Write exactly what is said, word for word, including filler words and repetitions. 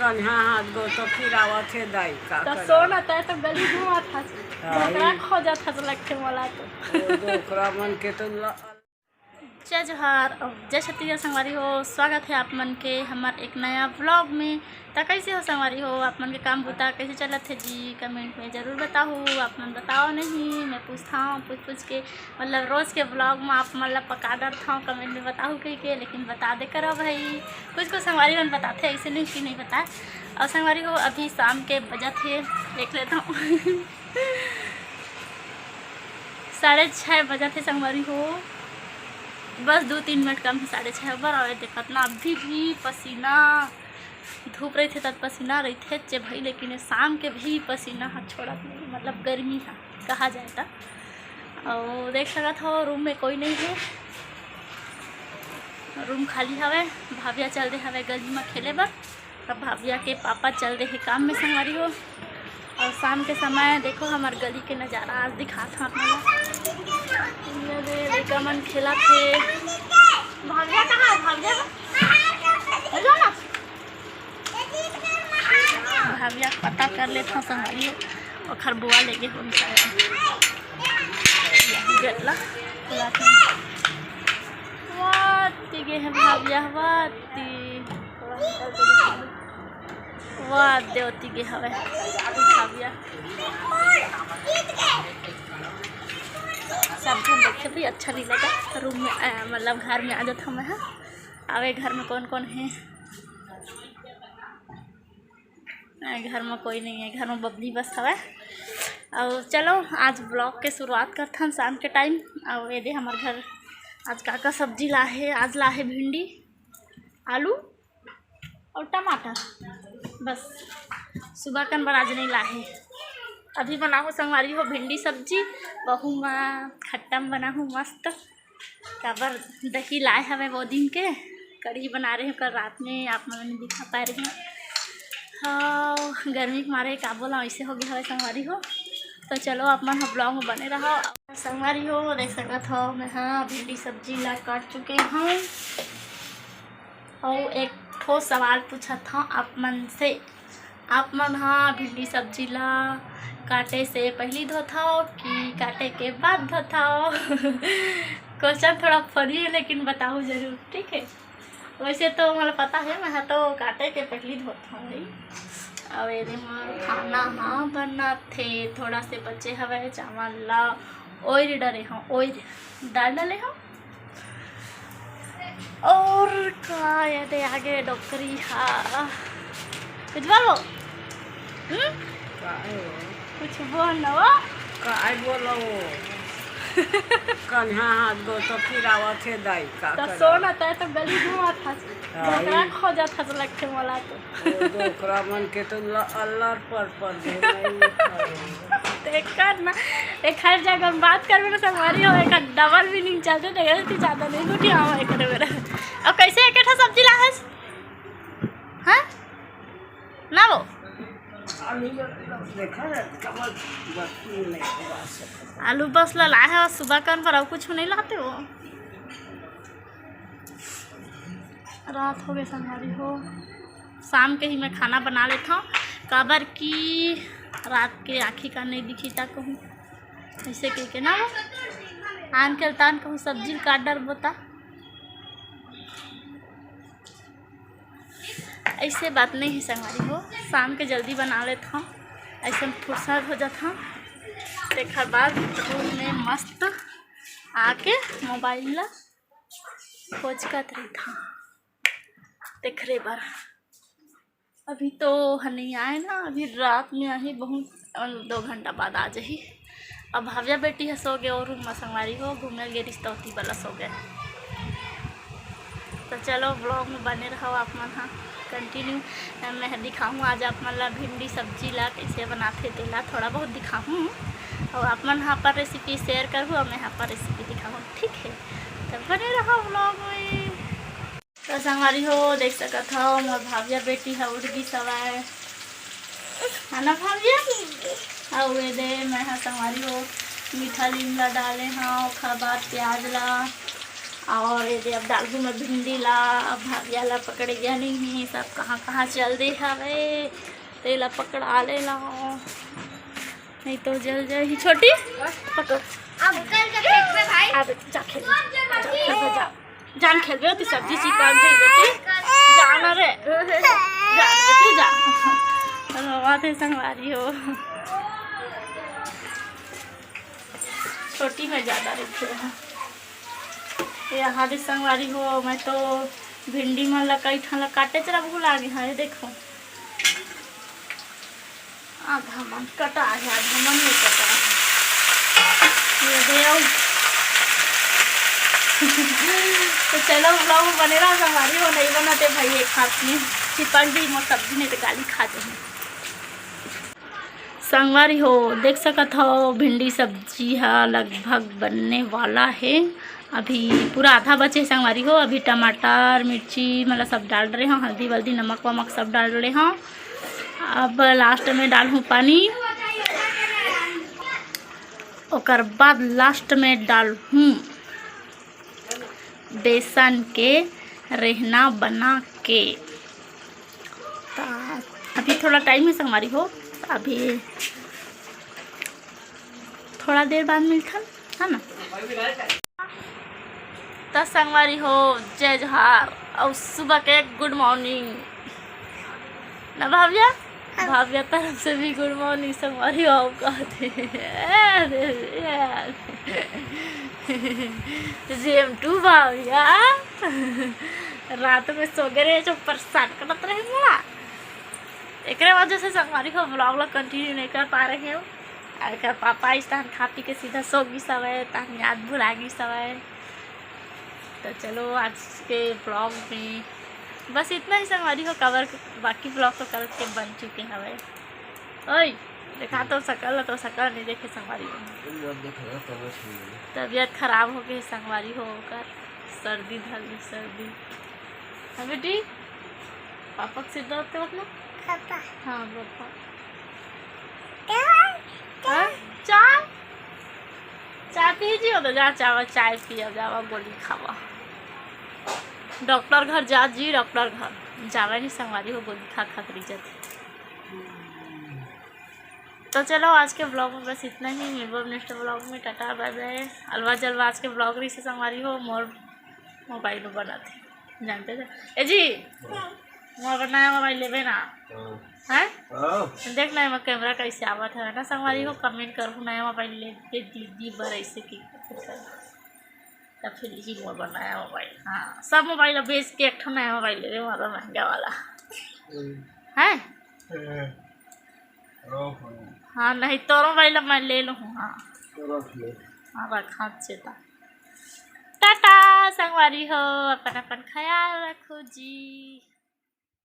कन्हा हाथ गो तो फिर आवत हे दाई, का तो करब? सोना तय तो गली घूमत हस, हाँ, डोकरा ई खोजत हस, लगथे मोला तो। ओ डोकरा मन के तो ल- जय जोहार और जय छत्तीसगढ़ संगवारी हो, स्वागत है आप मन के हमर एक नया vlog में। त कैसे हो संगवारी हो, आप मन के काम बूता कैसे चलत हे जी, comment में जरूर बताहू। आप मन बताओ नहीं, मैं पूछता हूँ पूछ पूछ के, मतलब रोज के vlog में आप मन ला पका डरता हूँ comment में बताहू कह के, लेकिन बता दे करो भाई। कुछ कुछ संगवारी मन बताथे, ऐसे नहीं कि नहीं बताए। और संगवारी हो, अभी शाम के बजत हे, देख लेता हूँ साढ़े छः बजत हे संगवारी हो, बस दो तीन मिनट कम हे साढ़े छः बर। और देखत ना अभी भी पसीना, धूप रहिथे तब पसीना रहिथे चे भाई, लेकिन ये शाम के भी पसीना ह छोड़त नहीं, मतलब गर्मी ह कहा जाए त। और देख सकत हो रूम में कोई नहीं है, रूम खाली हवे, भाविया चल दे हवे गली में खेले बर। अब भाविया के पापा चल दे हे काम में संगवारी हो। और शाम के समय देखो हमार गली के नजारा आज दिखात हूँ आप मन ला। ये दे लइका मन खेलत हे। भाविया कहाँ है? भाविया हेलो ना। भाविया पता कर लेत हूँ संगवारी हो, ओखर बुआ लेगे हो शायद। गेट ला खुला था। वाती गे है भाविया, वाती। वाह, देवती गे हवे भाविया। सब झन देखे भी अच्छा नहीं लगा रूम में, अ, मतलब घर में आ जात हमें है। आवे घर में कौन कौन है? अ, घर में कोई नहीं है, घर में बबली बस हवे। और चलो आज vlog के शुरुआत करथन शाम के टाइम। और ये दे हमार घर आज का का सब्जी ला है, आज ला है भिंडी, आलू और टमाटर, बस सुबह कन बर आज नहीं लाहे। अभी बनाहूँ संगवारी हो भिंडी सब्जी, बहू माँ खट्टा म बनाहूँ मस्त, काबर दही लाए हवे वो दिन के, कढ़ी बना रहे हूँ कल रात में, आप मन नहीं दिखा पाए रहे। हाँ, गर्मी के मारे का बोला ऐसे हो गया हवे संगवारी हो। तो चलो आप मन vlog में बने रहो। संगवारी हो देख सकत हो मैं हाँ भिंडी सब्जी ला काट चुके हूँ। अउ एक ठो सवाल पूछत हव आप मन से, आप मन हा भिंडी सब्जी ला काटे से पहिली धोथव कि काटे के बाद धोथव? क्वेश्चन थोड़ा फनी हे, लेकिन बताहू जरूर, ठीक है? वैसे तो मोला पता है, मैं तो काटे के पहिली धोथव भाई। अब एदे मोर खाना हा बनत हे, थोड़ा से बचे हवय चावल ला ओइर डरे हव, ओइर डाल डाले हव। और का याद है आगे डोकरी हा। कुछ बोलो। हम्म? काय हो? कुछ बोलो। काय बोलो? कन्हा हाथ गो तो फिर आवत हे दाई का तो करब? सोना तय तो गली घूमत हस। हाँ, डोकरा ई खोजत हस लगथे मोला तो। ओ डोकरा मन के तो ल-, अल्लर पर पर घूमई। देखा ना, एक हर जगह हम बात करबे ना संगवारी हो, एक डबल मीनिंग चलते देखे कि ज्यादा नहीं गोठियावा एकरे मेरा। अब कैसे एक ठो सब्जी लाहस? हाँ? ना वो? आलू बस ला लाए हो, सुबह कन पर और कुछ नहीं लाते हो। रात हो गए संगवारी हो, शाम के ही मैं खाना बना लेथव, काबर कि रात के आँखी का नहीं दिखी ता कहूँ, ऐसे कह के ना वो आन के तान कहूँ सब्जी काट डरबो ता। ऐसे बात नहीं है संगवारी हो, शाम के जल्दी बना लेथव, ऐसे में फुर्सत हो जाथव। तेखर बाद रूम में मस्त आके मोबाइल ला खोजकत रहिथव तेखरे बर। अभी तो ह नहीं आए ना, अभी रात में आही, बहुत, अ, दो घंटा बाद आ जाही। अब भाविया बेटी ह सो गए और रूम में संगवारी हो, घूमे गे रिश्तौती वाला सो गए। तो चलो vlog में बने रहो आप मन हा continue। मैं दिखाहूँ आज आप मन ला भिंडी सब्जी ला कैसे बनाथे तेला थोड़ा बहुत दिखाहूँ, और आप मन हा अपन recipe share करहूँ और मैं अपन recipe दिखाहूँ, ठीक है? तो बने रहो vlog में। तो संगवारी हो देख सकत हो मोर भाविया बेटी ह उठ गिस हवय, है ना भाविया? अउ ए दे मैं ह संगवारी हो मीठा लीम ला डाले हव, ओखर बाद प्याज ला, और ये दे अब डालहूँ मैं भिंडी ला। अब भाविया ला पकड़े गया नहीं है, सब कहाँ कहाँ चल दे हवे, तेला पकड़ा ले ला, नहीं तो जल जाही। छोटी, पकड़। अब कल के फेंकबे भाई। अब जा खेल, जा खेल, जा। जान खेलबे होती, सब्जी चिपक जाई बेटी। जान रे। जान बेटी, जान। रोवा थे संगवारी हो। छोटी में ज्यादा रखे हैं। ये यहाँ भी संगवारी हो, मैं तो भिंडी मन ला कई ठन ला काटे चला भुला गे हँव। ये देखो, आधा मन कटा है, आधा मन नहीं कटा है। ये दे आओ। तो चलो, vlog में बने रहो संगवारी हो, नहीं बनाते भाई एक हाथ में चिपक जाही मोर सब्जी, नहीं तो गाली खा जाही। संगवारी हो, देख सकत हो, भिंडी सब्जी ह लगभग बनने वाला हे। अभी पूरा आधा बचे हे संगवारी हो। अभी टमाटर, मिर्ची, मतलब सब डाल रहे हँव, हल्दी वल्दी, नमक वमक सब डाल रहे हँव। अब last में डालहूँ पानी, ओकर बाद last में डालहूँ बेसन के रेहना बना के। त अभी थोड़ा time हे संगवारी हो, त अभी थोड़ा देर बाद मिलथन, है ना? त संगवारी हो, जय जोहार अउ सुबह के good morning ना भाविया। भाविया तरफ से भी good morning संगवारी हो, कहते हैं। अरे यार। Same to Bhavya. रात में सो गए रहे, जो परेशान करत रहे मोला। एकरे वजह से संगवारी हो vlog ला continue नहीं कर पा रहे हँव। अउ एकर पापा आइस तहन खा पी के सीधा सो गिस हवय, तहन याद भुला गिस हवय। तो चलो आज के vlog में बस इतना ही संगवारी हो, काबर बाकी vlog तो कल के बन चुके हवय। ओए, देखा तो सकल, तो सकल नहीं देखे संगवारी हो। तबियत खराब हो गई संगवारी हो, ओकर सर्दी धर ली, सर्दी। हाँ बेटी, पापा के सिर दर्द के मतलब? पापा। हाँ, पापा। हाँ? चाय? चाय पी जी हो तो जा, चाय, चाय पिया जावा, गोली खावा। डॉक्टर घर जा जी, डॉक्टर घर। जावे नहीं संगवारी हो, गोली खा खा करी जाती। तो चलो, आज के vlog में बस इतना ही। मिलबो next vlog में। Tata, bye bye। अलवा जलवा आज के vlog रही से संगवारी हो, मोर mobile में बनाते, जानते थे। ए जी, मोर बर नया mobile लेबे ना? हाँ। हैं? हाँ। देख ना, एमा camera कैसे आवत है ना संगवारी हो, comment करहु, नया mobile लेबे दीदी बर ऐसे की। तब फिर ली मोर बर नया mobile। हाँ, सब mobile अब बेच के एक ठो नया mobile लेबे, मतलब महंगा वाला। हम्म। हैं? हाँ। हाँ, नहीं तोरो mobile मैं ले लूँ। हाँ। हाँ, रख ले। हाँ, रख, हाँ, चेता। टाटा संगवारी हो, अपन अपन ख्याल रखो जी।